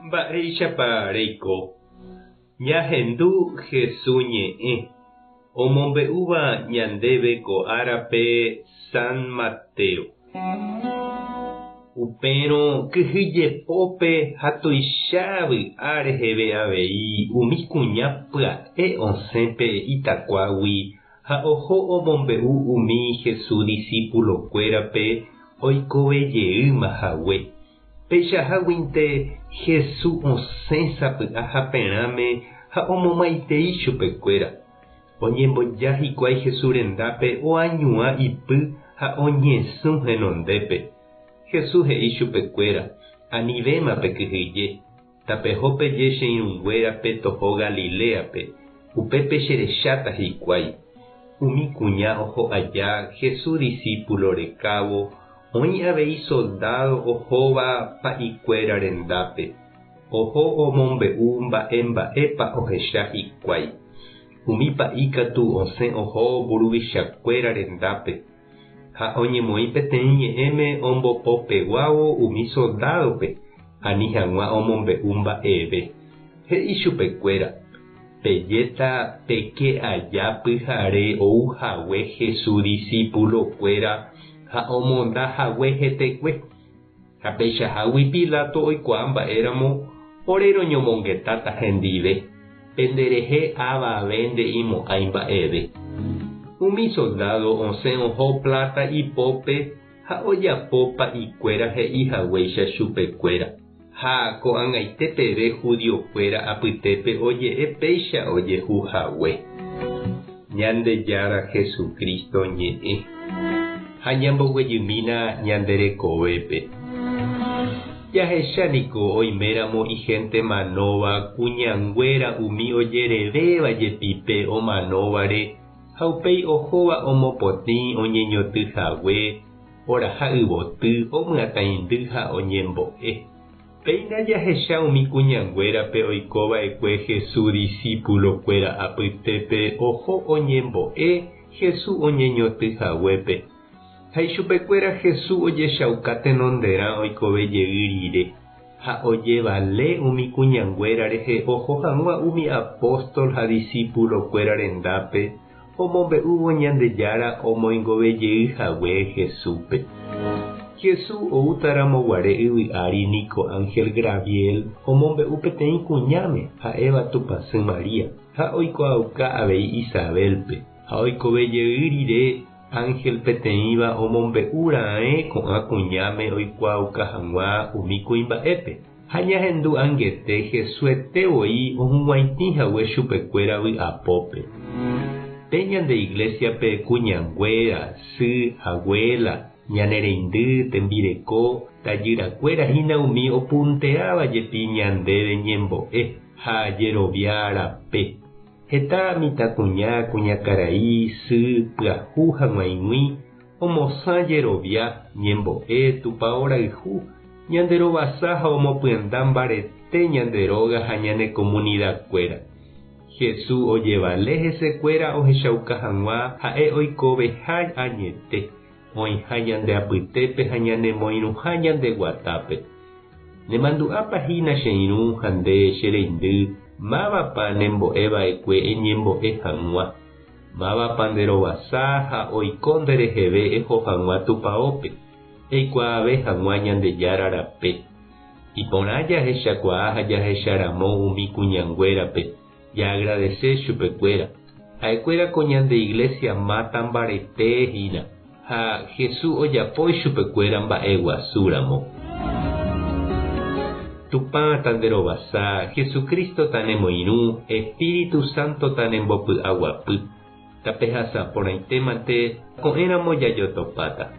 Mba'éichapa reiko? Ñahendu Hesu ñe'ẽ, omombe'úva ñandéve ko árape San Mateo. Upérõ kyhyjepópe ha tuicha vy'a reheve avei umi kuña pya'e osẽ pe itakuágui ha oho omombe'u umi Hesu disípulokuérape oikove jeýma hague. Peichaháguinte Hesu osẽ sapy'a haperãme ha omomaitei chupekuéra. Oñemboja hikuái Hesu rendápe oañuã ipy ha oñesũ henondépe. Hesu he'i chupekuéra, Anivéma pekyhyje, tapeho peje che irũnguérape toho Galiléape, upépe cherecháta hikuái. Umi kuña oho aja Hesu disípulo rekávo, oĩ avei soldádo ohóva pa'ikuéra rendápe. Oho omombe'u mba'e mba'épa ohecha hikuái. Umi pa'i katu osẽ oho mburuvichakuéra rendápe, ha oñemoĩ peteĩ ñe'ẽme ombopopeguávo umi soldádope ani hag̃ua omombe'u mba'eve. He'i chupekuéra, Pejéta peke aja pyhare ou hague Jesús disípulokuéra ha omonda hague hetekue. Ha peichahágui Pilato oikuaa mba'éramo ore roñomongetáta hendive, penderehe avave nde'imo'ãi mba'eve. Umi soldádo osẽ oho pláta ipópe ha ojapo pa'ikuéra he'i haguéicha chupekuéra. Ha ko'ag̃aite peve judiokuéra apytépe oje'e péicha ojehu hague. Ñandejára Jesucristo ñe'ẽ. Ha ñamboguejymína ñande rekovépe. Jahecha niko oiméramo ihénte manóva kuñanguéra umi ojerevéva jepi pe omanóvare ha upéi ohóva omopotĩ oñeñoty hague, oraha yvoty, omyatãindy ha oñembo'e. Péina jahecha umi kuñanguérape oiko va'ekue Jesús disípulokuéra apytépe oho oñembo'e Jesús oñeñoty haguépe. Ha ichupekuéra Jesús ojechauka tenonderã oikove jey rire, ha ojevale umi kuñanguéra rehe oho hag̃ua umi apóstol ha disípulokuéra rendápe omombe'úvo Ñandejára omoingove jey hague Jesúspe. Jesús oútaramo guare yvy ári niko ánhel Graviel omombe'u peteĩ kuñáme ha'éva Tupãsy María, ha oikuaauka avei Isabélpe, ha oikove jey rire ánhel peteĩva omombe'u raẽ ko'ã kuñáme oikuaauka hag̃ua umi kuimba'épe. Ha ñahendu angete Jesuete voi ohug̃uaitĩ hague chupekuéra vy'apópe. Pe ñande iglésiape kuñanguéra, sy, aguéla, ñane reindy, tembireko, tajyrakuéra hína umi opunteáva jepi ñandéve ñembo'e ha jerovia rape. Heta mitãkuña, kuñakarai, sy, pyahu ha g̃uaig̃ui Omosã jerovia, ñembo'e, tupao rayhu, ñande rovasa ha omopyenda mbarete ñande róga ha ñane komunidakuéra. Jesús ojevale hesekuéra ohechauka hag̃ua ha'e oikoveha añete, oĩha ñande apytépe ha ñanemoirũha ñande guatápe. Nemandu'ápa hína che irũ ha nde che reindy mávapa nembo'e va'ekue eñembo'e hag̃ua? Mávapa nde rovasa ha oiko nde reheve eho hag̃ua tupaópe, eikuaave hag̃ua Ñandejára rape. Iporã jahechakuaa ha jahecharamo umi kuñanguérape, jaagradese chupekuéra. Ha'ekuéra ko ñande iglesia máta mbarete hína, ha Jesús ojapo ichupekuéra mba'eguasúramo. Tupã tanderovasa, Jesucristo tanemoirũ, Espíritu Santo tanembopy'aguapy. Tapehasa porãitémante ko'ẽramo jajotopáta.